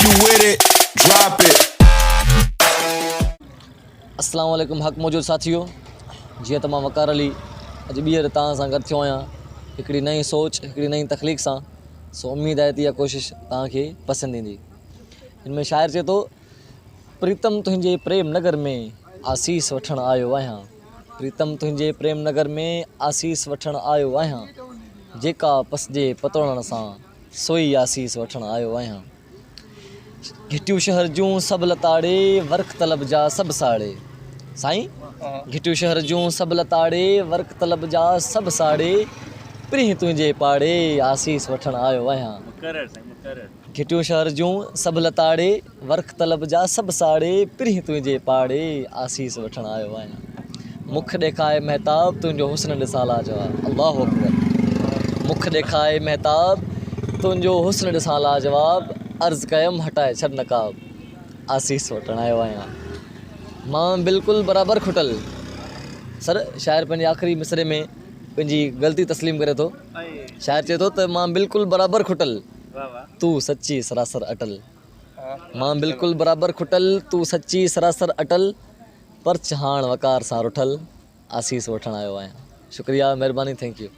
you with it, drop it. اسلام عليڪم حق موجود ساٿيو جيئن ته مان وقار علي اڄ ٻيهر توهان سان گڏ ٿيو آهيان هڪڙي نئين سوچ هڪڙي نئين تخليق سان سو اميد آهي ته اها ڪوشش توهان کي پسند ايندي هن ۾ شاعر چئي ٿو پريتم تنهنجي پريم نگر ۾ آسيس وٺڻ آيو آهيان پريتم تنهنجي پريم نگر ۾ آسيس وٺڻ آيو آهيان جيڪا پسجي پتوڙڻ سان سوئي آسيس وٺڻ آيو آهيان گهٽيون شهر جون سڀ لتاڙي ورق طلب جا سڀ ساڙي سائين گهٽيون شهر جون سڀ لتاڙي ورق طلب جا سڀ ساڙي پرين تنهنجي پاڙي آسيس وٺڻ آيو آهيان مقرر سائين مقرر. گهٽيون شهر جون سڀ لتاڙي، ورک طلب جا سڀ ساڙي، پرين تنهنجي پاڙي، آسيس وٺڻ آيو آهيان. مک ڏيکائي مهتاب، تنهنجو حسن ڏسان لاجواب. الله اڪبر. مک ڏيکائي مهتاب، تنهنجو حسن ڏسان لاجواب، عرض ڪيم هٽائي ڇڏ نقاب، آسيس وٺڻ آيو آهيان. مان بلڪل برابر کٽل. سر شاعر پنهنجي آخري مصرعي ۾ پنهنجي غلطي تسليم ڪري ٿو. شاعر چئي ٿو ته مان بلڪل برابر کٽل. تون سچي سراسر اٽل. مان بلڪل برابر کٽل، تون سچي سراسر اٽل، پرچ هاڻ وقار سان رٺل، آسيس وٺڻ آيو آهيان. شڪريه مهرباني thank you.